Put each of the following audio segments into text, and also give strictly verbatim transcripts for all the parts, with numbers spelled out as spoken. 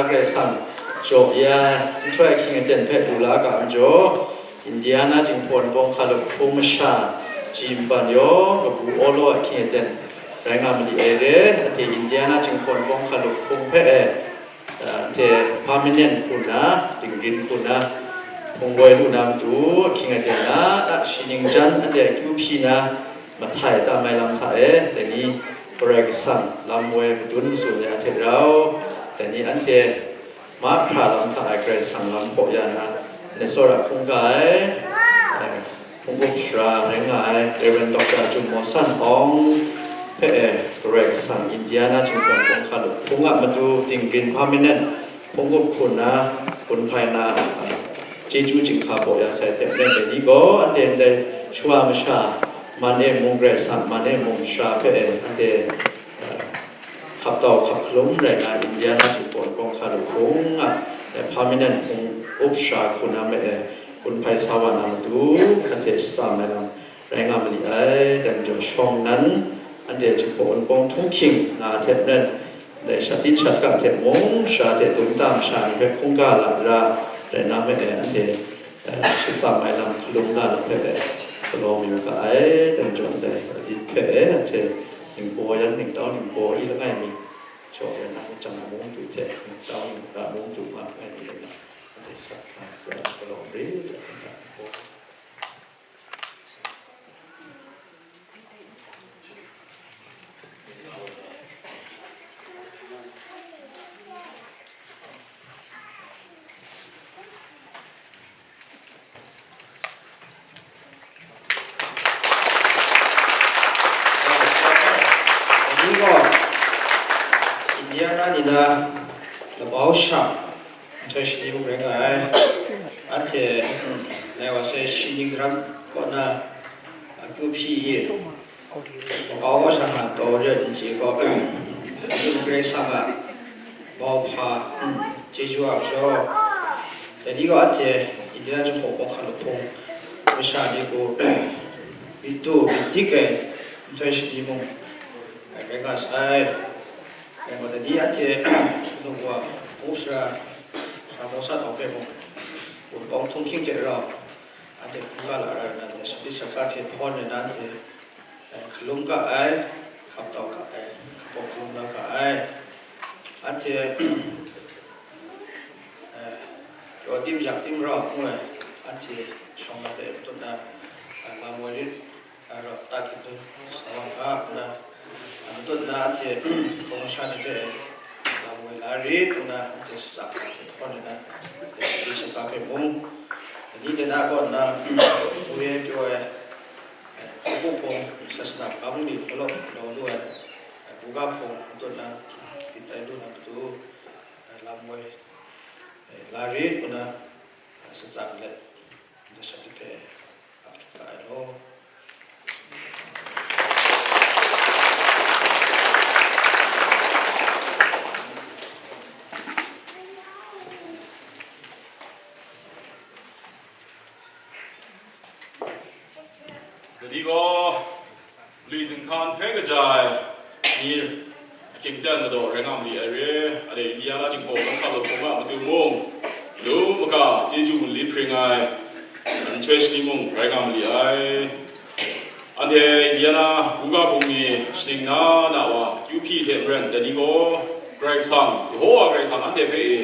Karai Kasang jaw ya ai nhtoi ahkying aten hpe lu la ga majaw, Indiana Jinghpaw Wunpawng Hkalup Hpung masha ji nban yawng kabu awlaw ahkying aten rai nga ma li ai re. Anhte Indiana Jinghpaw Wunpawng Hkalup Hpung hpe e, anhte permanent hku nna, tingrin hku nna, hpung woi lu na matu, ahkying aten na, a shi ning jan anhte akyu hpyi na, mahtai tam ai lam hta e, dai ni Karai Kasang lam woi madun matsun ai hte rau, dai ni anhte mahkra lam hta e Karai Kasang lam hpaw ya na, ndai tsawra hkungga ai, eh, hpung up sara rai nga ai Rev. Doctor Jum Maw San Awng hpe e, Karai Kasang Indiana Jinghpaw Wunpawng Hkalup Hpung a matu tingrin permanent hpung up hku nna, gun hpai na, chyeju jinghka baw ya sai hte maren, dai ni gaw anhte ndai shawa masha, man e mung, Karai Kasang man e mung sara hpe e, anhte, eh, hkap tau hkap hkalum rai na, Indiana Jinghpaw Wunpawng Hkalup Hpung a, eh, permanent hpung up sara hku na me e, gun hpai sa wa na matu, anhte shatsam ai lam rai nga ma li ai. Dai majaw shawng nnan, anhte Jinghpaw Wunpawng htunghking nga ai hte maren, dai shat lit shat ga hte mung, sara hte dum ta masha ni hpe hkungga lara rai na me e, anhte, eh, shatsam ai lam hkalum na lam hpe e, galaw mayu ga ai. Dai majaw ndai lit hpe e, anhte ningbaw yan ningtau ningbaw i langai mi, jaw yan na, mungchyang mungtu hte ningtau ningga mungtu nga ai mi rai na, anhte sa hkra galaw rit ai hta ningbaw. Dai ni gaw Indiana ni na labau sha nhtoi shani mung rai nga ai. Anhte, mm, lai wa sai shi ning daram kaw na akyu hpyi i, makau kaw sha nga taw re ai n chye gaw, Karai Kasang a mauhpa, mm, chyeju a majaw, dai ni gaw anhte Indiana Jinghpaw Wunpawng Hkalup Hpung masha ni hku myit du myit dik ai nhtoi shani mung rai nga sai. Rai gaw, dai ni anhte, nungwa, hpung up sara, sara maw sa tau hpe mung, Wunpawng htunghking hte rau, anhte hkungga lara nna, shat lit shat ga hte hpawn nna, anhte, eh, hkalum ga ai, hkap tau ga ai, hkap hkalum la ga ai. Anhte, eh, pyaw tim yak tim rau ngu ai, anhte shawng na de matut na, eh, lam woi rit, a, rau tak hkrit dun sa wa ga nna, a, matut na anhte hpung masha ni hpe lam woi la rit nna, anhte shatsam hkra hte hkawn nna, dai shaga hpe mung, dai ni dai na kaw nna, wu e pyaw e, e, hpung hpung sasana magam ni galaw galaw lu ai, e, buga hpung matut na, gintai lu na matu, e, lam woi, e, la rit nna, e, shatsam let, ndai sha ni hpe, a, hkrit ga ai law. Dai ni gaw, Mali zinghka nhtoi kaja ai ni, ahkying aten madaw rai nga ma li ai re. Anhte Indiana Jinghpaw Wunpawng Hkalup Hpung a matu mung, manu maga chyeju gun li hpring ai nhtoi shani mung rai nga ma li ai. Anhte Indiana buga hpung ni shaning na na wa akyu hpyi hte maren, dai ni gaw Karai Kasang, Yehowa Karai Kasang anhte hpe e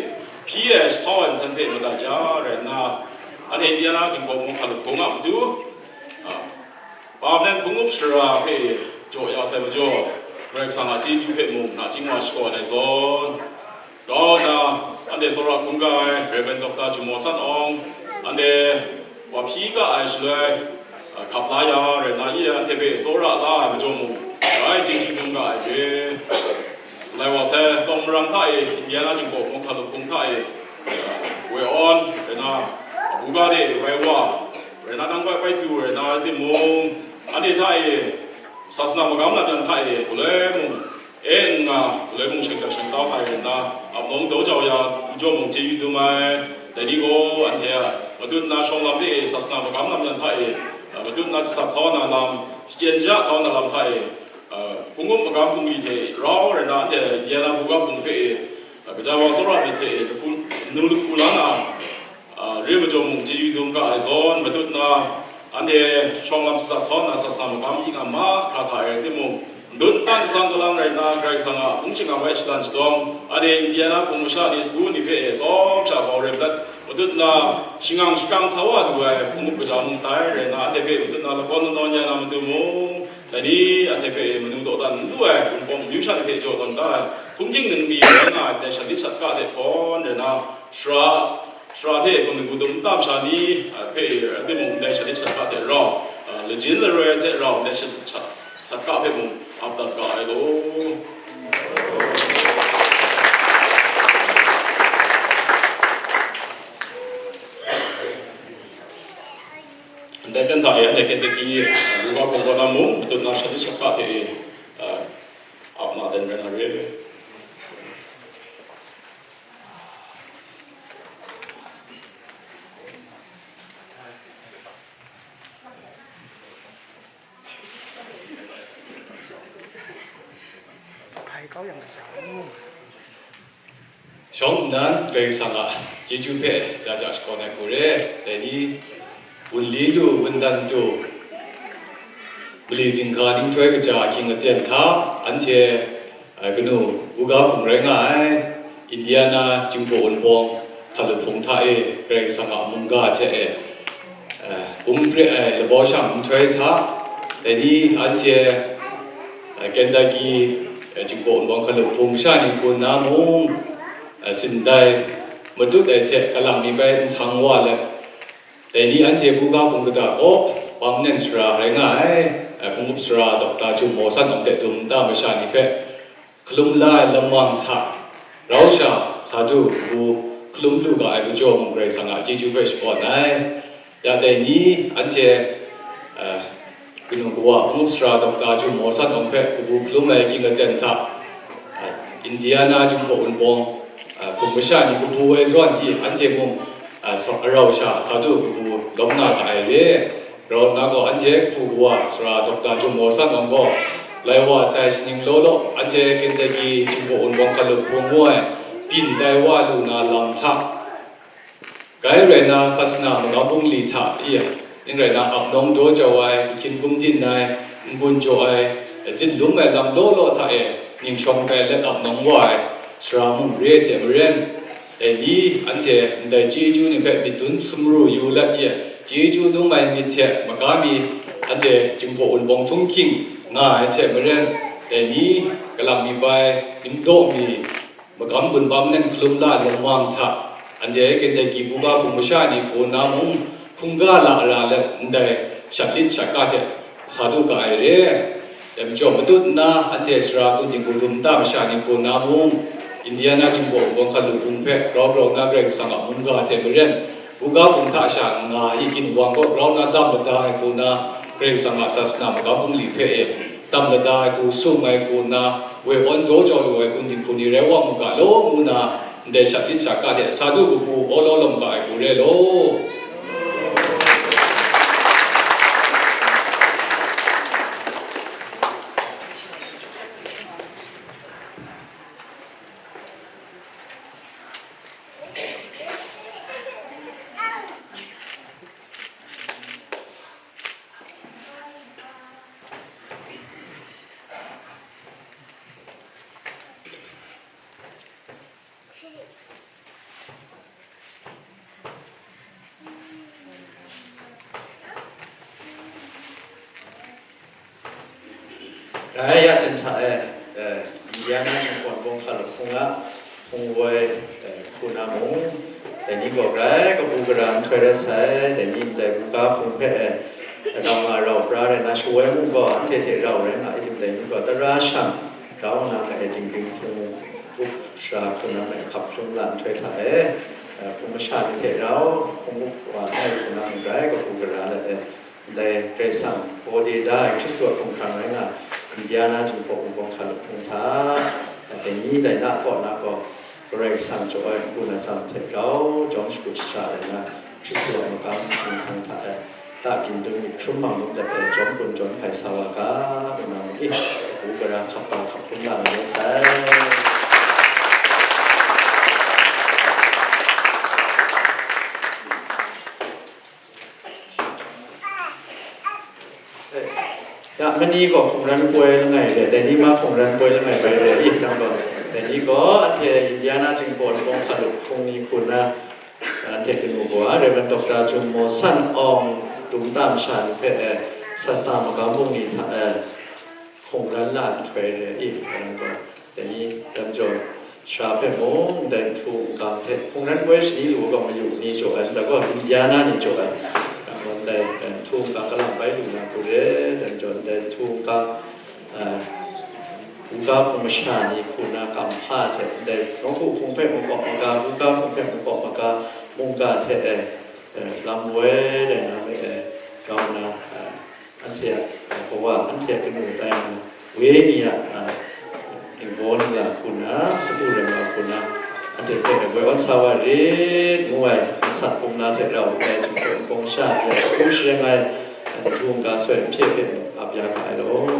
hpyi ai shahtau ai nsen hpe madat ya rai nna, anhte Indiana Jinghpaw Wunpawng Hkalup Hpung a matu, a, Permanent hpung up sara hpe jaw ya sai majaw, Karai Kasang a chyeju hpe mung nachying wa shakawn ai zawn, grau nna, anhte tsawra hkungga ai Rev. Doctor Jum Maw San Awng, anhte wa hpyi ga ai shaloi, a, hkap la ya rai nna, anhte hpe tsawra la ai majaw mung, grai chyeju dum ga ai re. Lai wa sai, Tawng Marang hta e, Indiana Jinghpaw Wunpawng Hkalup Hpung hta e, Woi Awn, rai nna, Buga de Woi Wa, rai nna, nang bai bai du rai nna, rai timung, anhte hta e, sasana magam lam yan hta e, galoi mung, e n nga, galoi mung shingtap shingtau hkai rai nna, ap nawng daw jau ya, n jaw mung chyeju dum ai, dai ni gaw, anhte a, matut nna shawng lam de e, sasana magam lam yan hta e, matut nna shatsat sa wa na lam, shachyen shaja sa wa na lam hta e, a, hpung up magam hpung li hte rau rai nna, anhte Indiana buga hpung hpe e, a, Gaja wa tsawra myit hte e, lanu lahku la na, a, re majaw mung chyeju dum ga ai zawn, matut na, anhte shawng lam shatsat sa na, sasana magam hkying a mahkra hta e rai timung, ndun tan tsang kalang rai nna, Karai Kasang a hpung shingkang hpe shalan shadawng, anhte Indiana hpung masha ni, sagu ni hpe e, tsawm sha bau rai ndat, matut na, shangang shakang sa wa lu ai hpung up kaja mung tai rai nna, anhte hpe matut na lakawn lanawn ya na matu mung, dai ni anhte hpe manu dawdan n lu ai, Wunpawng amyu sha ni hpe jaw tawn da ai, hpungking ningmi rai nga ai ndai shat lit shat ka hte hpawn rai na, sara, sara hte gun dum nta masha ni, a, hpe rai timung, ndai shat lit shat ka hte rau, a, lajin laroi ai hte rau, ndai shat, shat, shat ka hpe mung ap dat ga ai law. Ndai hpyen hta e, anhte hkying dagi, a, Buga hpung kaw na mung, matut na shat lit shat ka hte e, a, ap na dan rai nga re. Shawng nnan Karai Kasang a chyeju hpe ja ja shakawn ai hku re. Dai ni, wunli lu, wundan tu, mali zinghka nhtoi kaja ahkying aten hta, anhte, a, kanu, Buga hpung rai nga ai, Indiana Jinghpaw Wunpawng hkalup hpung hta e, Karai Kasang a mungga hte e, a, bum pre ai labau shang nhtoi hta, dai ni anhte, a, Kentucky, a, Jinghpaw Wunpawng hkalup hpung masha ni hku nna mung, a, sindai matut ai hte kalang mi bai nhtang wa let, dai ni anhte Buga hpung kata kaw, permanent sara rai nga ai, a, hpung up sara Doctor Jum Maw San Awng hte dum nta masha ni hpe, hkalum la ai lamang hta, rau sha, sa du, kabu hkalum lu ga ai majaw mung Karai Kasang a chyeju hpe shakawn ai. Ya dai ni, anhte, eh, kanu kawa, hpung up sara Doctor Jum Maw San Awng hpe kabu hkalum ai ahkying aten hta, eh, Indiana Jinghpaw Wunpawng, eh, hpung masha ni kabu ai zawn pyi, anhte mung, eh, sa-, rau sha, sa du, kabu lawm nga ga ai re. Rau nna gaw, anhte hku kawa sara Doctor Jum Maw San Awng gaw, lai wa sai shaning law law, anhte Kentucky Jinghpaw Wunpawng hkalup hpung ngu ai, byin tai wa lu na lam hta, gai rai nna, sasana magam bungli hta i, ning rai nna, ap nawng daw jau ai, ahkyin gum din ai, n-gun jaw ai, zin lum ai lam law law hta e, ning shawng tai let ap nawng wa ai, sara mung re ai hte maren, dai ni anhte ndai chyeju ni hpe myit dun sumru yu let ye, chyeju dum ai myit hte maga mi anhte Jinghpaw Wunpawng htunghking nga ai hte maren, dai ni kalang mi bai, ningdaw mi, magam gun bam nen hkalum la ai lamang hta, anhte Kentucky Buga hpung masha ni kaw na mung hkungga la ra let ndai shat lit shat ka hte sa du ga ai re. Dai majaw, matut nna anhte sara kun dinghku dum nta masha ni kaw na mung, Indiana Jinghpaw Wunpawng hkalup hpung hpe grau grau na Karai Kasang a mungga hte maren, Buga hpung hta sha nga i ginwang kaw grau na dam lada ai kaw na, Karai Kasang a sasana magam bungli hpe e dam lada ai hku sung ai kaw na, woi awn daw jau lu ai kun dinghku ni rai wa mu ga law, ngu na, ndai shat lit shat ka hte sa du kahpu awlaw lawm ga ai hku re law. Grai ya ten hta e, eh, Indiana Jinghpaw Wunpawng hkalup hpung a, hpung woi, eh, hku na mung, dai ni gaw grai kabu gara nhtoi rai sai, dai ni ndai buga hpung hpe, eh, rau nga rau pra rai na, shawoi mung gaw anhte hte rau rai nga, i tim dai ni gaw tara shang grau nna ma e, dinghpring hpung up sara hku na ma e, hkap hpung la nhtoi hta e, eh, hpung masha ni hte rau, hpung up wa ai hku na mung grai kabu gara let e, Ndai Karai Kasang, Hkawde da ai Hkristu a hkumhkrang rai nga, Indiana Jinghpaw Wunpawng hkalup hpung hta, dai ni dai na kaw na gaw, Karai Kasang jaw ai n-gun atsam hte rau jawm shagu shaja rai nga, Hkristu a magam hpung sang hta e, ta byin dum myit hkrum mang lum dat ai jawm gun jawm hpai sa wa ga, ngu na mu i, kabu gara hkap ta hkap hkrum nga na rai sai. Ya, mani gaw hkungran poi langai re, dai ni ma hkungran poi langai bai re, i, nang gaw, dai ni gaw, anhte Indiana Jinghpaw Npawng Hkalup Hpung ni hku na, anhte kanu gaw, Reverend Doctor Jum Maw San Awng, dum tam sha ni hpe, eh, sasta magam bung ni hta, eh, hkungran la nhtoi re, i, nang gaw, Dai ni dam jaw, sara hpe mung, dai nhtu nkang hte hkungran poi shani lu gaw mayu ni jaw ai, ndai gaw Indiana ni jaw ai. Dai gaw ndai, eh, nhtu nkang kalang bai lu na hku re, dai jaw ndai nhtu nkang, eh, buga hpung masha ni hku na kamhpa hte, ndai nawku hpung hpe makawp maga, buga hpung hpe makawp maga, mungga hte, eh, eh, lam woi rai na me, eh, kau na, eh, Anhte a kawa, anhte a kanu tai na, wenyi a, a, ginbaw ningla hku na, sapu lam wa hku na, anhte hpe woi wan sa wa rit ngu ai, masat kumla hte rau ai, Jinghpaw Npawng sha ya hku shareng ai, a, htu n-ga soi n hpye hpe ap ya ga ai law.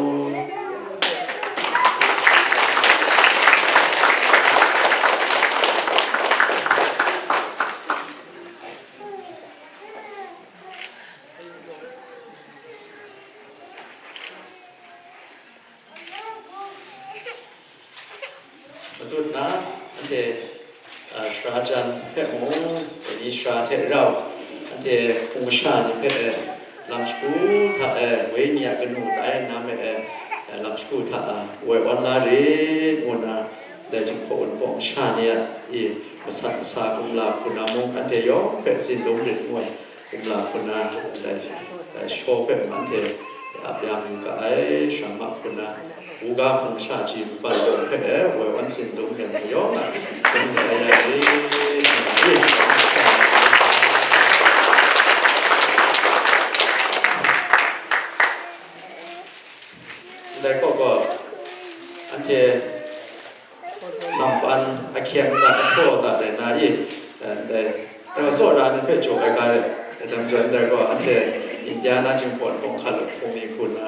Matut na, anhte, a, sara jan hpe mung, dai ni sara hte rau, anhte hpung masha ni hpe, e, lam shagu hta, e, wenyi a kanu tai na me, e, e, lam shagu hta, a, woi wan la rit ngu na, dai Jinghpaw Wunpawng masha ni a, i, masat masa kumla hku na mung, anhte yawng hpe tsin dum rit ngu ai. Kumla hku na, dai, dai shaw hpe anhte ap ya mu ga ai, sara ma hku na, buga hpung sha ji npan law hpe, woi wan sin dum yang yawng a, dum ya ya ni, ndai kaw gaw, anhte, nampan ahkyeng hta, ahpraw hta rai na i, eh, dai, dai tsawra ni hpe jaw ai ga rai, dai dam jawn dai gaw, anhte India na Jinghpaw Npawng Hkalup Hpung ni hku na,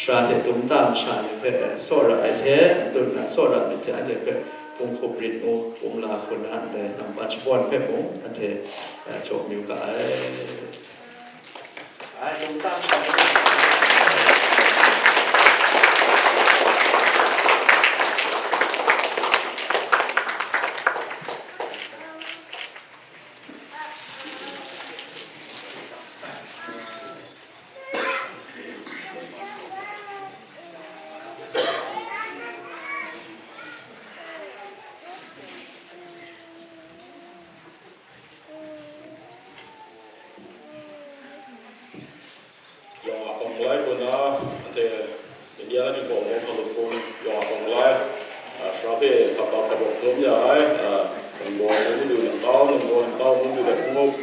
sara hte dum ta masha ni hpe, eh, tsawra ai hte, matut na tsawra myit hte anhte hpe hpung hkup rit ngu, kumla hku na, dai nampan shabawn hpe mung, anhte, eh, jaw mayu ga ai. Yawng a hkawng malai hku na, anhte India na Jinghpaw Npawng Hkalup Hpung yawng a hkawng malai, a, sara hpe hkap bap hkap bawk hkrum ya ai, a, Ningbaw Ningmawng Madu Ningtau, Ningbaw Ningtau Mawng Madu Hpung Up,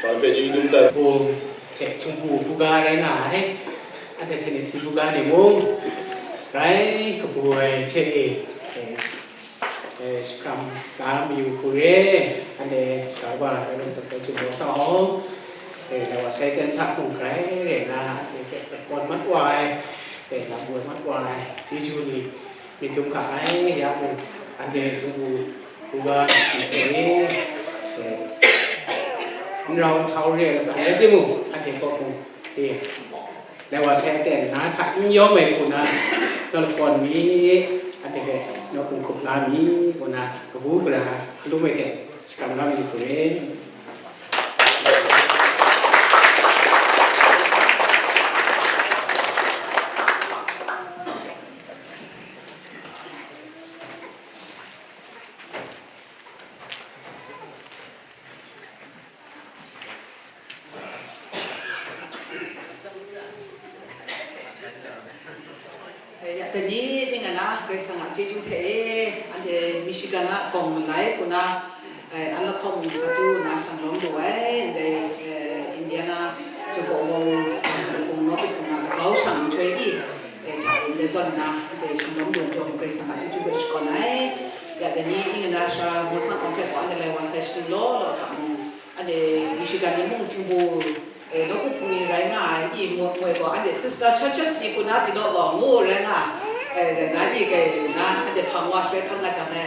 sara hpe chyeju dum sai. Hpung hte Htingbu buga rai nga ai, anhte Tennessee buga ni mung, grai kabu ai hte e, e, E, shakram la mayu hku re, anhte sara wa rai lung hta bai chyu maw sa awng, e, Lai wa sai ten hta hkungga rai na, anhte hpe kawn mat wa ai, e, lam woi mat wa ai, chyeju ni myit dum ga ai, ya mung, anhte Htingbu buga ni hpe, e, n rau nhtau re ai lam hta rai timung, anhte kaw mung, e, Lai wa sai ten na hta n yawm ai hku na, naw lahkawn mi, anhte hpe naw hkungga hkup la mi, ngu na kabu gara hkalum ai hte shakram la mi hku re. Eh, ya, dai ni ning a na, Karai Kasang a chyeju hte e, anhte Michigan a gawng malai hku na, eh, a lahkawng sa du na shanglawm lu ai, ndai, eh, Indiana Jinghpaw Npawng, eh, hpung nawku hpung na lagau shang nhtoi i, eh, hta e ndai zawn na, anhte shanglawm lu nhtawm, Karai Kasang a chyeju hpe shakawn ai. Ya, dai ni ning a na, sara Maw San Awng hpe gaw, anhte lai wa sai shani law law hta mung, Anhte Michigan ni mung Htingbu, eh, nawku hpung ni rai nga ai, i mu-, moi gaw, anhte sister churches ni hku na pyi naw gaw ngu rai nga, eh, rai na, i kai na, anhte hpang wa shaloi hkan nga jang e,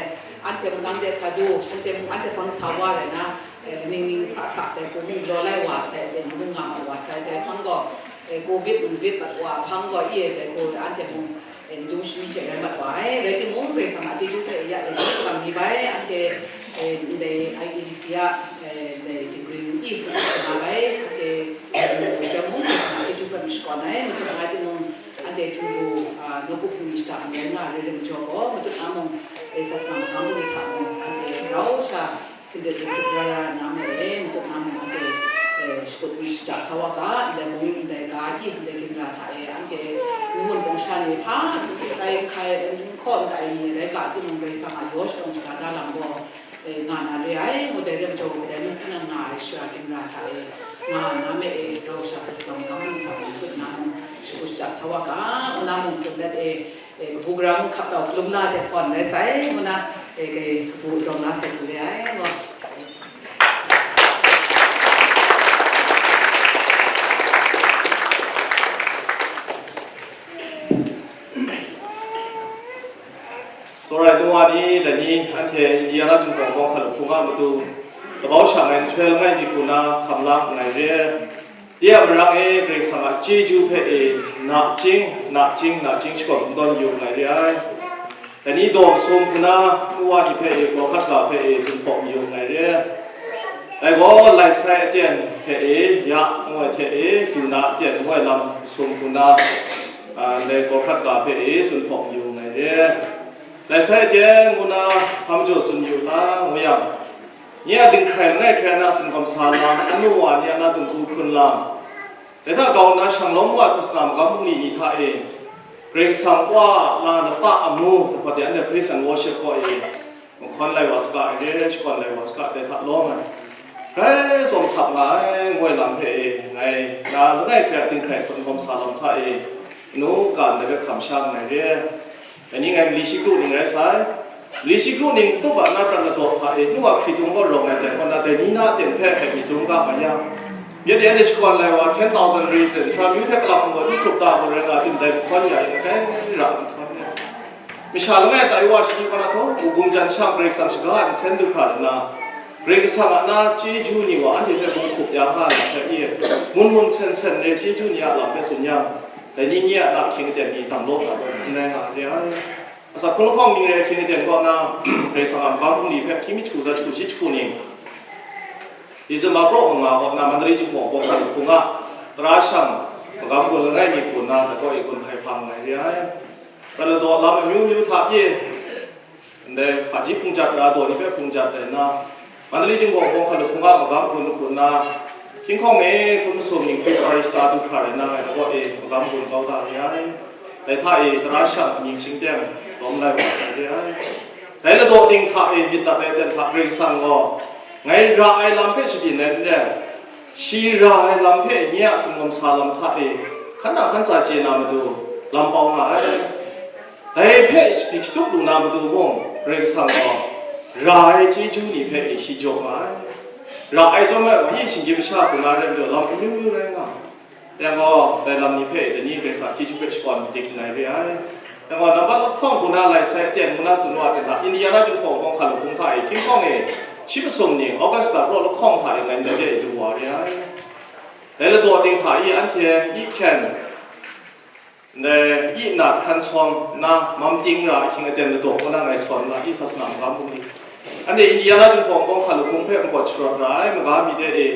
anhte mung anhte sa du, shanhte mung anhte hpang sa wa rai na, eh, ning ning hpra hpra dai hku mung galaw lai wa sai, dai mung nga mat wa sai, dai hpang gaw, Covid nvit mat wa hpang gaw i e, dai hku anhte mung, e, ndung shami hte rai mat wa ai. Rai timung, Karai Kasang a chyeju hte ya e, lam mi bai, anhte, e, ndai I E B C a, e, ndai degree ni hpung hkam nga bai, anhte, e, mung Karai Kasang a chyeju hpe mashakawn ai, matut nga ai timung, anhte htingbu, a, nawku hpung ni shada n rai nga ai rai majaw gaw, matut nga mung, e, sasana magam ni hta mung, anhte rau sha, Hkindit hkrit hkrit ra ra na me e, matut na mung anhte, e, shakut shaja sa wa ga, ndai mung ndai ga i, ndai ginra hta e, anhte ngun bawng sha ni hpa, ndai hkai, n hkaw ndai ni rai ga, timung Karai Kasang a yaw shalawng shaga da lam gaw, e, nga na re ai, ngu dai rai majaw, ngu dai mung htinang nga ai shara ginra hta e, nga na me e, rau sha sat salang ga mung hta mung, matut na mung shakut shaja sa wa ga, ngu na mung tsun let e, E, kabu karam hkap dau hkalum la de hpawn rai sai, ngu na, e, kai kabu rawng la sai hku re ai, ngu. Tsawra ai nu wa ni, dai ni, anhte Indiana Zunghkawng Bawng Hkalup Hpung a matu, kabau sha ngai nhtoi langai mi hku na hkam la nngai re. Dai a marang e, Karai Kasang a chyeju hpe e, nachying, nachying, nachying shakawn n tawn yu nngai re ai. Dai ni daw masum hku na, nu wa ni hpe e, gawhkat ga hpe e, zunhpawk mayu nngai re. Dai gaw, lai sai aten hpe e, ya ngu ai hte e, du na aten ngu ai lam masum hku na, a, ndai gawhkat ga hpe e, zunhpawk mayu nngai re. Lai sai aten ngu na, hpa majaw tsun yu ta, ngu yang, Nye a dinghkrai langai hkrai na singkawm sa lam, anu wa ni a na dungku hkrun lam, dai hta grau nna shanglawm wa sasana magam bungli ni hta e, Karai Kasang Wa a la lata amu, dapat de anhte praise and worship kaw e, mahkawn lai wa saga ai re, shakawn lai wa saga, dai hta lawm ai, grai tsawm hkap nga ai, ngu ai lam hpe e, ngai na langai hkrai a dinghkrai singkawm sa lam hta e, anu ga ndai hpe hkam sha nngai re. Dai ni ngai mali shi kru ning rai sai. Mali shi kru ning tup a na prat ladaw hta e, nu a hkritung gaw rawng ai dai, kaw na dai ni na ten hpe hpe myit dum ga ma yang, ya de anhte shakawn lai wa, ten thousand reason, hkra myu hte kalak n gaw, n hkrup ta gaw rai nga, tim dai hkawn ya e, kai ra n hkawn ya. Masha langai tai wa shani kaw na htaw, u gumjan shang Karai Kasang shaga ai nsen du hkra nna, Karai Kasang a na chyeju ni wa anhte hpe gun hkup ya nga na hpe i, mun mun sen sen re chyeju ni a lam hpe tsun yang, dai ni nye a na ahkying aten ni dang law hta gaw n rai nga re ai. Asak hkun lahkawng mying re ahkying aten kaw na, Karai Kasang a magam bungli hpe hkying mi jahku za jahku shi jahku ning, December praw manga kaw na Mandalay Jinghpaw Bawng Hkalup Hpung a tara shang magam gun langai mi hku nna, ladaw e gun hpai hpang nngai re ai. Prat ladaw lam amyu myu hta pyi, ndai hpaji hpung jat, tara daw ni hpe hpung jat ai nna, Mandalay Jinghpaw Bawng Hkalup Hpung a magam gun hku nna, hkying hkawng e hkun masum ning hkrit wa rai shata du hkra rai nna, ngai ladaw e magam gun kau da re ai. Dai hta e tara shang amying shingteng lawm lai wa ai re ai. Dai ladaw ting hta e myit dat ai aten hta Karai Kasang gaw, ngai ra ai lam hpe shabyin ai n rai, shi ra ai lam hpe nye a singwum sa lam hta e hkan nang hkan tsa chye na matu lam pau nga ai. Dai hpe shapyi shatup lu na matu mung, Karai Kasang gaw ra ai chyeju ni hpe e shi jaw nga ai. Ra ai chyawm ai wa, yi shinggyim masha hku na rai majaw, lam amyu myu rai nga ai. Yang gaw, dai lam ni hpe dai ni Karai Kasang chyeju hpe shakawn madik nngai re ai. Yang gaw, nambat lahkawng hku na lai sai aten ngu na tsun wa ai hta, Indiana Jinghpaw Bawng Hkalup Hpung hta e hkying hkawng e, shi masum ning, August la praw lahkawng hta e ngai ndai de e du wa re ai. Dai ladaw ting hta i anhte i hkyen, ndai i nat hkran sawm nna, mam ting ra ahkying aten ladaw ngu na ngai sawn na, i sasana magam bungli. Anhte Indiana Jinghpaw Bawng Hkalup Hpung hpe npawt sharawt ra ai maga mi de e,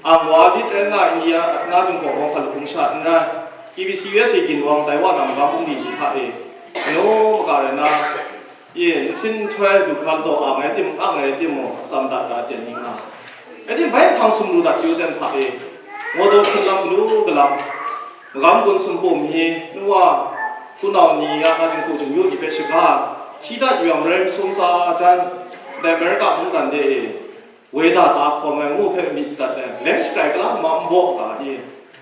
ang wa lit rai nga, Indiana Jinghpaw Bawng Hkalup Hpung sha n rai, E B C U S A ginwang tai wa na magam bungli ni hta e, anu maga rai na, i nsin nhtoi du hkra ladaw ang ai tim-, ang ai timung, atsam dat ra ai aten ni nga. Rai timung, bai hpang sumru dat yu ten hta e, Ngawdaw hpun lam galu galang, magam gun sumpum ni, nu wa, hpunau ni ya na jinghku jingyu ni hpe shaga, hti dat yu yang marai masum tsa jan, ndai Amerika mungdan de e, woi da ta hkawm ai ngu hpe myit dat ai, leng shakrai kala ma nbaw ga i,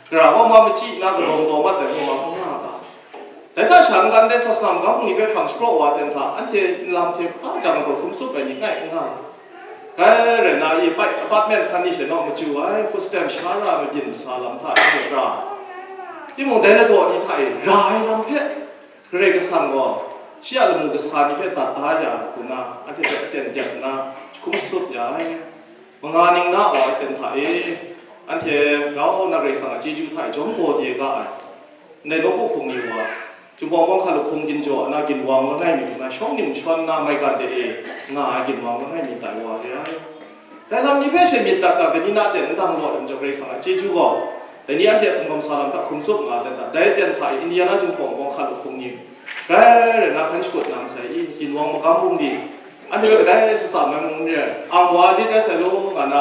gara gaw ma machyi na gadawng daw mat ai ngu ma hkrum nga ga. Dai hta sha n-gun de sasana magam ni hpe hkrang shapraw wa ai ten hta, anhte nlam hte hpa jang gaw hkrum tsup ai ni ngai n nga. Dai rai nna, i bai apartment hkan ni hte nawng machyu ai, food stamp sha ra ai mabyin masa lam hta e ra. Timung, dai ladaw ni hta e ra ai lam hpe, Karai Kasang gaw shi a lamu kasa ni hpe dat da ya ai hku na, anhte hpe aten dep nna, jahkum sut ya ai. Manga ning na wa ai ten hta e, Anhte rau na Karai Kasang a chyeju hta e jawm gaw de ga ai. Ndai nawku hpung ni wa, Jinghpaw Wunpawng hkalup hpung ginjaw na ginwang langai mi hpung na shawng nim shawn na maigan de e nga ai ginwang langai mi tai wa re ai. Dai lam ni hpe she myit dat ga, dai ni na ten n dang law ai majaw Karai Kasang a chyeju gaw, dai ni anhte a sanggawm sa lam hta hkum tsup nga ai dan hta, dai aten hta e Indiana Jinghpaw Wunpawng hkalup hpung ni, grai rai na hkan shakut na masai i, ginwang magam bungli, anhte hpe kadai shatsam ai mung n re ai, ang wa dit rai sai law nga na,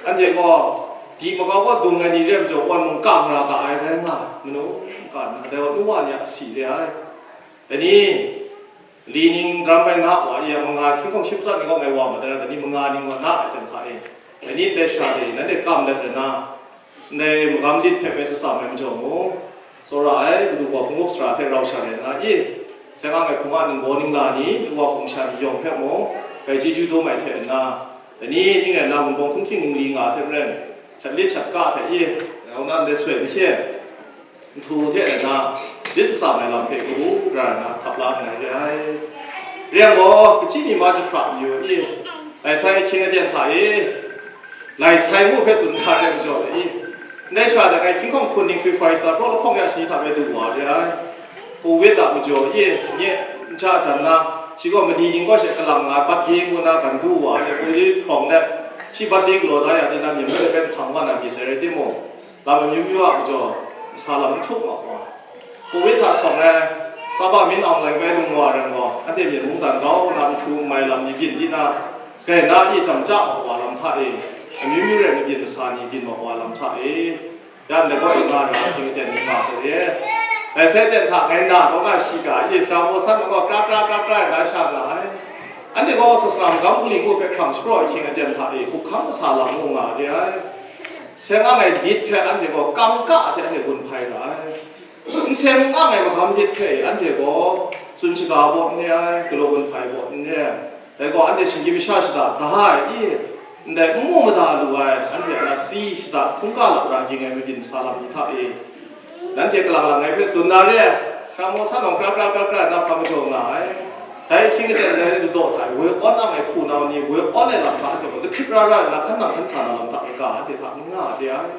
anhte gaw di makau kaw dung ai ni re ai majaw, wan mung kang ra ga ai rai nga, manu, ka nna, dai wa nu wa ni a si re ai. Dai ni, li ning daram bai na wa ya manga hkying hkawng shim tsat ni kaw ngai wa ma dai, dai ni manga ning wa na ai ten hta e, dai ni ndai sha de, nanhte kam let rai na, ndai magam lit hpe bai shatsam ai majaw mung, tsawra ai, Madu wa hpung-up sara hte rau sha rai na i, seng a ngai hpung a ningbaw ningla ni, Madu wa hpung sha ni yawng hpe mung, bai chyeju dum ai hte nna, dai ni ning rai nna, Wunpawng htunghking ningli nga ai hte maren, shat lit shat ka hte i, rau na ndai soi mahkye, nhtu hte nna, lit shatsam ai lam hpe kabu gara na hkap la nngai re ai. Re yang gaw, kachyi mi ma jahpra mayu i, lai sai ahkying aten hta e, lai sai ngu hpe tsun hta de majaw i, ndai sha de ngai hkying hkawng hkun ning free fire star pro lahkawng ya shi hta bai du wa re ai. Covid a majaw i, nye n ja jan na, shi gaw mali ning kaw she kalang nga, bat de ngu na gan du wa ai, koi hprawng let, shi bat de galaw da ya di na, myen bai bai hpang wa na myit dai rai timung, lam amyu myu a majaw, masa lam n htup nga wa. Covid hta sawng ai, Sabbath min awng lai bai lung wa rai gaw, anhte myen mungdan grau nna nhpu n mai lam ni byin di na, grai na e jam ja mat wa lam hta e, amyu myu rai mabyin masa ni byin mat wa lam hta e, ya ndai gaw e nga ra hkying aten ni nga sai re. Dai sai aten hta ngai na gaw nga shi ga, e sara maw san gaw kra kra kra kra nga sha nga ai. Anhte gaw sasana magam bungli ngu hpe hkrang shapraw ai hkying aten hta e, hkuk hkam masa lam ngu nga re ai. Seng a ngai myit hpe anhte gaw kangka hte anhte gun hpai ra ai. N seng n ang ai magam myit hpe anhte gaw tsun shaga baw n re ai, galaw gun hpai baw n re ai. Dai gaw anhte shinggyim masha shada da ai i, ndai n mu mada lu ai, anhte a na si shada hkungga lap ra ging ai mabyin masa lam ni hta e, nanhte kalang lang ai hpe tsun na re ai, hkra maw sa nawng kra kra kra kra na hpa majaw nga ai. Dai ahkying aten dai ladaw hta e woi awn ang ai hpunau ni, woi awn ai lam hta anhte gaw lahkrit ra ra nna hkan nang hkan sa na lam hta kaga anhte hta n nga de ai.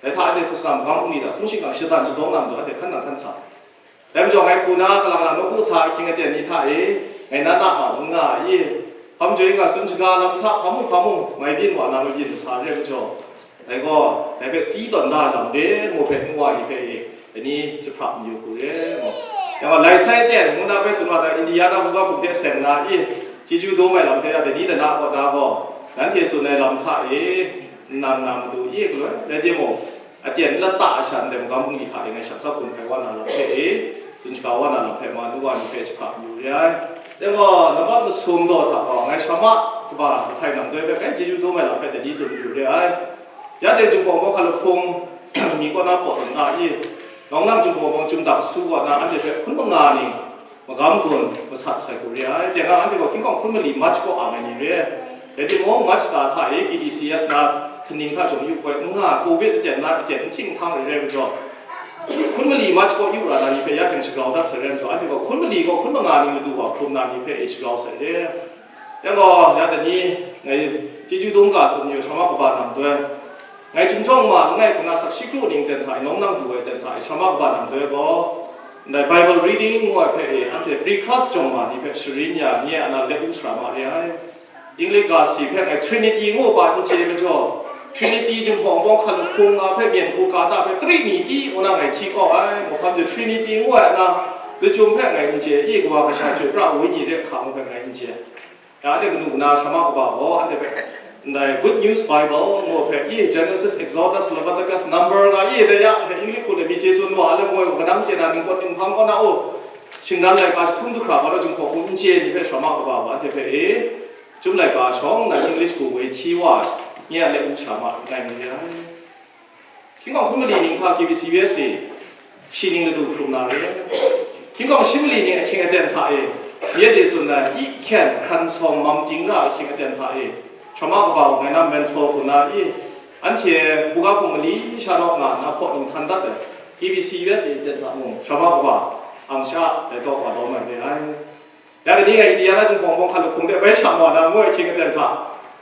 Dai hta anhte sasana magam bungli hta hkungshing a shatan shadawn na majaw anhte hkan nang hkan sa. Dai majaw ngai hku na kalang lang nawku sa ahkying aten ni hta e, ngai na na ma n nga ai i? Hpa majaw i nga tsun shaga lam hta hpa mung hpa mung mai byin wa na mabyin masa re ai majaw, dai gaw dai hpe si tawn da ai lam re ngu hpe ngu wa ni hpe e, dai ni jahpra mayu hku re mu. Yang gaw lai sai ten ngu na hpe tsun wa ta, Indiana buga hpung de seng na i, chyeju dum ai lam hte ya dai ni dana kaw na gaw, nanhte tsun ai lam hta e, nnan na matu i galoi, rai timung, aten lata ai sha ndai magam bungli hta e ngai shak tsap gun hpai wa na lam hpe e, tsun shaga wa na lam hpe ma nu wa ni hpe jahpra mayu re ai. Dai gaw, nambat masum daw hta gaw, ngai Sharma kaba Lahpai Namdoi hpe bai chyeju dum ai lam hpe dai ni tsun mayu re ai. Ya teng Jinghpaw Wunpawng hkalup hpung mi kaw na hpaw tawn da i? Nawng nang Jinghpaw Wunpawng Chyum Dak Su kaw na anhte hpe hkun manga ning magam gun masat sai hku re ai. Teng a anhte gaw hkying hkawng hkun mali March kaw ang ai ni re ai. Rai timung, March shata hta e K B C S na hkaning hta jawm yu koi n nga, covid aten na aten n hkying n htang re ai majaw, hkun mali March kaw yu ra na ni hpe ya teng shagrau dat sai re ai majaw, anhte gaw hkun mali gaw hkun manga ning madu wa hkrum na ni hpe e shagrau sai re. Yang gaw, ya dai ni, ngai chyeju dum ga tsun yu, Sharma kaba Namdoi. Ngai Chyum Jawng Ma langai hku na sakshi kru ning ten hta e, nawng nang du ai ten hta e, Sharma kaba Namdoi gaw, ndai Bible reading ngu ai hpe e, anhte pre-class jawng ma ni hpe sharin ya, nye a na let u sara ma re ai. English ga si hpe ngai Trinity ngu ai pa n chye majaw, Trinity Jinghpaw Wunpawng hkalup hpung nga hpe myen hku ka ta hpe, Trinity ngu na ngai hti kau ai, mauhkam de Trinity ngu ai a na, lachyum hpe ngai n chye, i kawa kasha chyoi pra ai wenyi re hka ngu hpe ngai n chye. Ya, anhte kanu kana Sharma kaba gaw, anhte hpe ndai Good News Bible ngu hpe, i Genesis, Exodus, Leviticus, Number nga i de ya, hte English hku de mi chye tsun wa ai, le moi gaw kadang chye na ningpawt ninghpang kaw na u, shingran laika jahtum du hkra gaw, Jinghpaw Wunpawng n chye ni hpe Sharma kaba gaw, anhte hpe e, Chyum laika shawng nnan English hku woi hti wa ai, nye a le u Sharma n rai ni re ai. Hkying hkawng hkun mali ning hta K B C U S A shi ning ladu hkrum na re. Hkying hkawng shi mali ning ahkying aten hta e, ye de tsun ai, i hkyen hkran sawm mam ting ra ahkying aten hta e, Sharma kaba ngai na mentor hku na i, anhte buga hpung mali sha naw nga nna hpaw ning htan dat ai, K B C U S A aten hta mung Sharma kaba ang sha dai taw wa lawm ai re ai. Ya, dai ni ngai Indiana Jinghpaw Wunpawng hkalup hpung de bai sha maw na ngu ai hkying aten hta,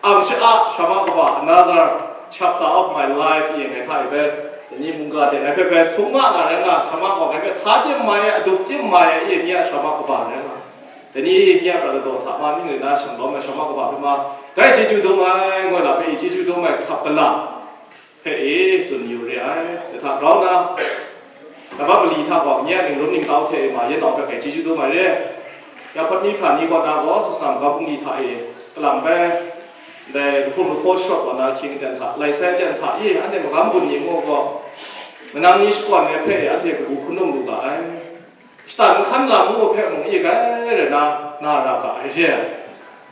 ang sha-, a, Sharma kaba, another Chapter of my life, i ngai hta i bai, dai ni mungga de ngai hpe bai sum nga na rai nga, shama gaw ngai hpe hta tim mai ai, adup tim mai ai, i mi a shama kaba rai nga. Dai ni mi a prat ladaw hta ma ning rai na shanglawm ai shama kaba hpe ma, dai chyeju dum ai, ngoi la hpe i chyeju dum ai kahtap kala hpe i tsun yu re ai. Dai hta grau na, Nabap mali hta gaw, nye a ning rum ningtau hte ma yin nau hpe kai chyeju dum ai re. Ya hpawt ni hpra ni kaw na gaw, sasana magam bungli hta e, kalang bai, ndai lahkum lahkaw sharawt wa na ahkying aten hta, lai sai aten hta e, anhte magam bun ni ngu gaw, manang ni shakawn ai hpe e, anhte kabu hkun lung lu ga ai. Shatan nhkan lam ngu hpe mung e, grai rai na, na ra ga ai re.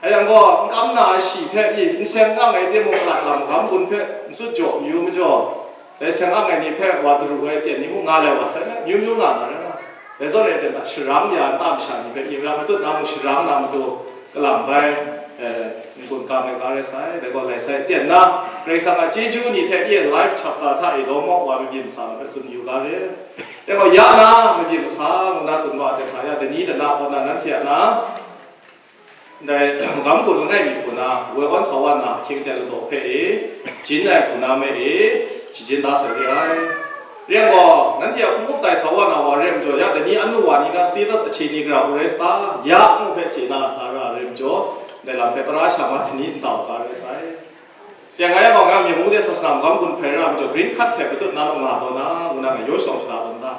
A yang gaw, n kam na ai shi hpe i, n seng nga ai timung, Karai lam magam bun hpe n tsun jaw mayu majaw, dai seng nga ai ni hpe wa daru ai aten ni mung nga lai wa sai na, myu myu nga na rai na. Dai zawn e aten hta sharang ya nta masha ni hpe i ra matut na mung sharang na matu kalang bai, eh, n-gun kang ai ga rai sai, dai gaw lai sai aten na, Karai Kasang a chyeju ni hte i life chapter hta i lawm wa mabyin masa hpe tsun yu ga re. Dai gaw ya na, mabyin masa ngu na tsun wa ai hta ya, dai ni dana kaw na nanhte a na, Ndai magam gun langai mi hku na, woi awn sa wa na, ahkying aten ladaw hpe e, jin ai hku na me e, shajin da sai re ai. Rai yang gaw, nanhte a hpung up tai sa wa na wa re ai majaw, ya dai ni anu wa ni na status ahkying ni gara hku rai sa ta, ya ngu hpe chye na, na ra ai rai majaw, ndai lam hpe tara sha ma dai ni n tau ga rai sai. Teng ai gaw, nga mi mung de sasana magam gun hpai ra ai majaw, green card hte patut na naw nga taw na, ngu na nga yaw shawng shada taw na.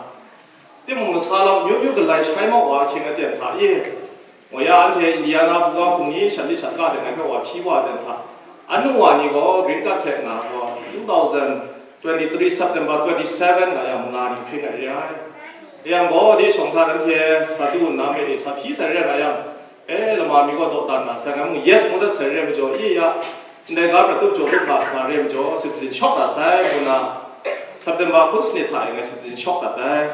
Timung masa lam amyu myu galai shai mau wa ahkying aten hta e, wa ya anhte Indiana buga hpung ni shanli shatka de ngai hpe wa hpyi wa aten hta, anu wa ni gaw green card hte nga gaw two thousand twenty-three September twenty-seven nga yang manga ni hpring ai re ai. Yang gaw, de shawng hta nanhte sa du nna me e sa hpyi sai re nga yang, E, lama mi gaw dawdan na sai, ngai mung yes ngu dat sai re ai majaw, i ya, ndai ga prat tup jaw lup nga sa re ai majaw, citizen shawk dat sai, ngu na, September hkun sanit hta e ngai citizen shawk dat ai.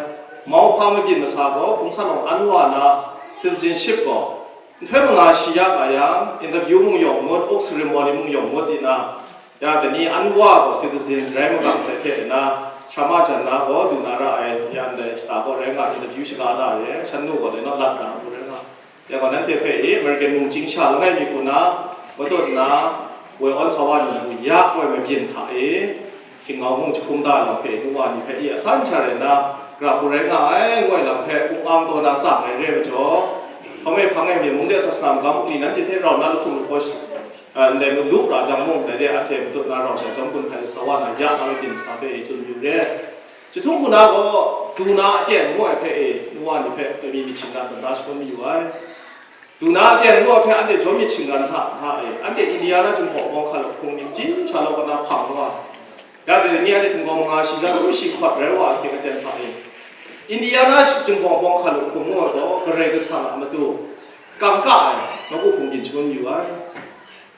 Mauhpa mabyin masa gaw, hpung san awng an wa na, citizenship gaw, nhtoi manga shi ya nga yang, interview mung yawng ngut, uk ceremony mung yawng ngut di na, ya, dai ni an wa gaw citizen rai magang sai hte na, shama jan na gaw, du na ra ai, ya, ndai shata gaw rai nga, interview shaga da re, shan nu gaw lai naw lat na, ngu rai nga. Ya gaw, nanhte hpe i American mung chyingsha langai mi hku na, matut nna, woi awn sa wa num hku ya, woi mabyin hta e, hkying-ngau mung jahkum da ai lam hpe, nu wa ni hpe i asan sha rai nna, gara hku rai nga ai, ngu ai lam hpe, kungkang taw na tsang ai re ai majaw, hpa ngai hpang e myen mung de sasana magam bungli nanhte hte rau nna lahkum lahkaw shi-, eh, ndai mung lu pra jang mung, dai de anhte matut nna rau shawng jawm gun hkai sa wa na, ya nga mabyin masa hpe i tsun yu re. Chyahtum hku na gaw, du na aten ngu ai hpe e, nu wa ni hpe, aimi myit shinggan dan da shangun mayu ai. Du na aten ngu ai hpe anhte jawm myit shinggan hta, hta e, anhte Indiana Jinghpaw Bawng hkalup hpung ni machyin sha law na hpang wa, ya dai ni anhte htinggaw manga shi jan ru shi hkawt rai wa ai hkying aten hta e, Indiana Jinghpaw Bawng hkalup hpung ngu ai gaw, Karai Kasang a matu kangka ai, nawku hpung byin shangun yu ai.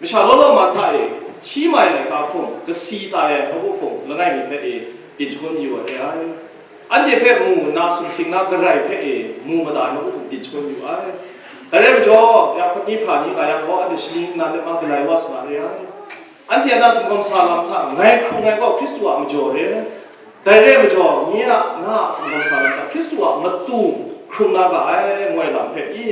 Masha law law ma hta e, hti mai laika hpung, kasi tai ai nawku hpung langai mi hpe e, byin shangun yu ai re ai. Anhte hpe mu nna sumsing na Karai hpe e, mu mada ai nawku hpung byin shangun yu ai. Dai rai majaw, ya hpawt ni hpra ni nga yang gaw, anhte shaning nnan let ma galai wa sa na re ai. Anhte a na sumgaw masa lam hta ngai hkrung ai gaw Hkristu a majaw re ai. Dai re ai majaw, nye a na a sumgaw masa lam hta Hkristu a matu hkrung na ga ai, ngu ai lam hpe i,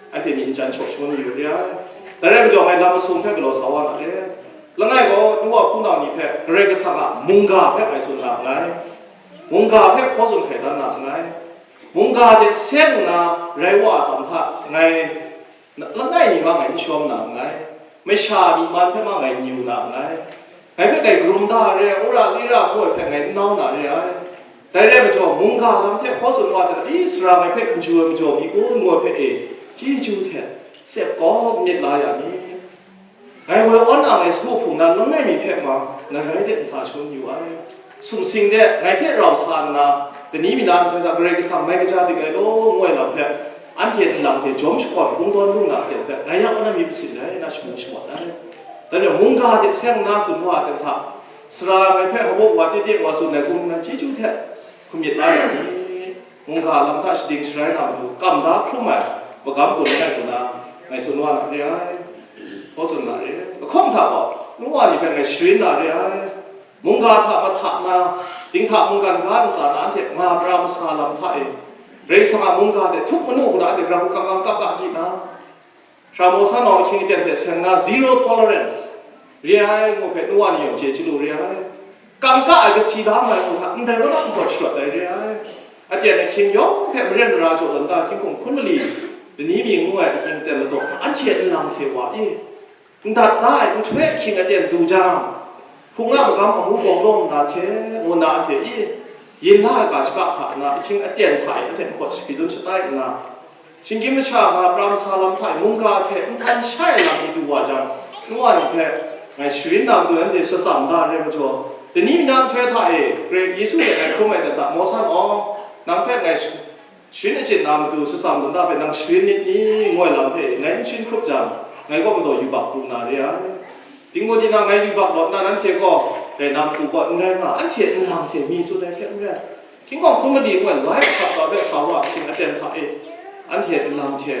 anhte myit n jan shaw shangun yu re ai. Dai re ai majaw, ngai lam masum hpe galaw sa wa na re ai. Langai gaw, nu wa hpunau ni hpe Karai Kasang a mungga hpe ngai tsun na nngai, mungga hpe hkaw tsun hkrai dan na nngai, mungga hte seng nna rai wa ai tam hta ngai, langai mi ma ngai n shawng na nngai, masha myi man hpe ma ngai n yu na nngai, ngai hpe dai karum da re ai, wora lira ngu ai hpe ngai n nau na re ai. Dai rai majaw, mungga lam hte hkaw tsun wa ai, i sara ngai hpe n chyu ai majaw mi kun ngu ai hpe e, chyeju hte sep kawp myit la ya mi. Ngai woi awn ang ai sagu hpung na langai mi hpe ma, ngai rai de ntsa shangun yu ai. Sumsing de, ngai hte rau sa nna, kani mi na nhtoi hta Karai Kasang mai kaja dik ai law, ngu ai lam hpe, anhte nlang hte jawm shakawn kungdawn lu na aten hpe, ngai ya kaw na myit masin ai, na shamu shamawt ai. Dai majaw, mungga hte seng nna tsun wa ai aten hta, sara ngai hpe hpaw wa tete wa tsun ai hkum nna chyeju hte hkum myit la ya mi? Mungga lam hta shading sharai na matu, kam da hkrum ai magam gun langai hku na, ngai tsun wa na re ai, hkaw tsun na re ai. Lahkawng hta gaw, nu wa ni hpe ngai sharin na re ai. Mungga hta mahta na, dinghta mungkan ga ntsa na anhte nga pra masa lam hta e, Karai Kasang a mungga hte htup manu hku na anhte gara hku kangkang kap kap di na, Hkra mau san nawng ahkying aten hte seng nna zero tolerance, re ai, ngu hpe nu wa ni yawng chye chyalu re ai. Kangka ai kasi da mai hku hta, ndai wa na npawt sharawt ai re ai. Aten ahkying yawng hpe maren mara jaw dan da, hkying hkum hkun mali, lani mi ngu ai ahkying aten ladaw hta, anhte nlang hte wa i, ndat da ai nhtoi ahkying aten du jang, hpung a magam amu bawng law nna hte, ngu nna anhte i, yin la ai ga shaka hta nna, ahkying aten hta e anhte npawt shakri dun shatai nna, shinggyim masha nga pra masa lam hta e mungga hte nhtan shai ai lam ni du wa jang, nu wa ni hpe ngai sharin na matu anhte shatsam da ai rai majaw, lani mi na nhtoi hta e, Karai Yesu hte ngai hkrum ai dan hta, Mawsan aw, nang hpe ngai sh-, sharin achyin na matu shatsam dan da hpe nang sharin nit ni? Ngu ai lam hpe ngai n sharin hkrup jang, ngai gaw madaw yubak pru na re ai. Dinggu dina ngai yubak lawt na nanhte gaw, dai na matu gaw n rai nga, anhte nlang hte mi tsun ai hte n rai. Hkying hkum hkun mali ngu ai lai hkap ga hpe sa wa ahkying aten hta e, anhte nlang hte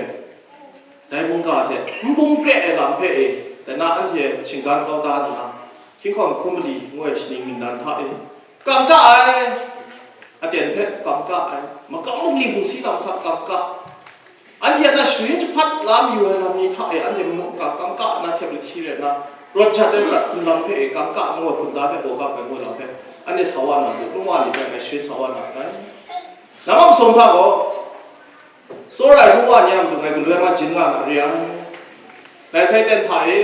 dai mungga hte n bung kre ai lam hpe e, dai na anhte shinggan kau da nna, hkying hkum hkun mali ngu ai shaning ningnan hta e, kangka ai, aten hpe kangka ai, makam bungli bungsi lam hta kangka, anhte a na sharin jahpat la mayu ai lam ni hta e, anhte manu nka kangka na hte lahti rai nna, rawt jat ai prat hkum lam hpe e, kangka ngu ai hpunda hpe gawgap ai ngu lam hpe, anhte sa wa na matu, nu wa ni hpe ngai sharin sa wa na nngai. Namang masum hta gaw, tsawra ai nu wa ni a matu ngai galoi nga jin nga na re ai. Ngai sai ten hta e,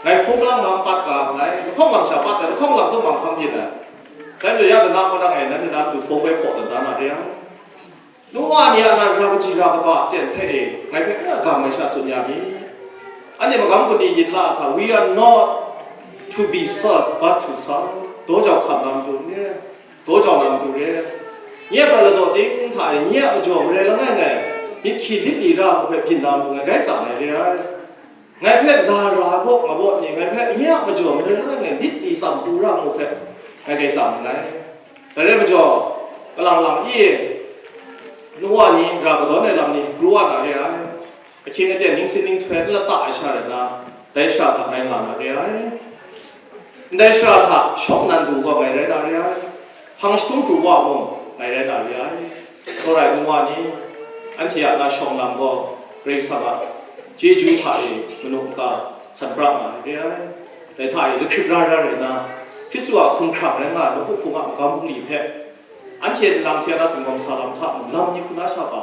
ngai hpung lang nga pat ga nngai, lahkawng lang sha pat ai, lahkawng lang tup mang hkang byin ai. Dai majaw ya dana kaw na ngai nanhte na matu hpung bai hpaw dat da na re ai. Nu wa ni a na ra kaji ra kaba ten hpe e, ngai hpe n gam ai sha tsun ya mi. Anhte magam kun ni yin la hkra, "We are not to be served, but to serve." Daw jau hkam na matu ni, daw jau na matu re. Nye a prat ladaw ting hta e, nye a majaw marai langai ngai, myit hkyi lit li ra ai hpe byin na matu ngai rai tsang ai re ai. Ngai hpe la ra ai baw nga baw ni, ngai hpe nye a majaw marai langai ngai lit li tsam pru ra ai hpe ngai rai tsang nngai. Dai rai majaw, kalang lang i, nu wa ni ra kadawn ai lam ni pru wa na re ai. Ahkying aten ning sin ning htoi n lata ai sha rai nna, dai shara hta ngai nga na re ai. Ndai shara hta shawng nnan du gaw ngai rai na re ai, hpang jahtum pru wa mung ngai rai na re ai. Tsawra ai nu wa ni, anhte a na shawng lam gaw Karai Kasang a chyeju hta e manu nka san pra nga ai re ai. Dai hta e lahkrit ra ra rai nna, Hkristu a hkumhkrang rai nga ai nawku hpung a magam bungli hpe, anhte nlang hte a na sanggawm sa lam hta mung lam ni hku na sha hpa,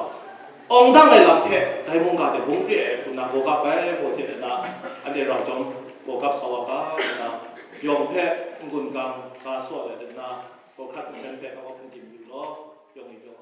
awng dang ai lam hpe dai mungga de bung kre ai hku na gawgap ai, gaw hte na, anhte rau chyawm gawgap sa wa ga, nna, yawng hpe n-gun gang ga saw ai nna, hkawhkrat nsen hpe nawku hpung tim yu law, yawng ni yawng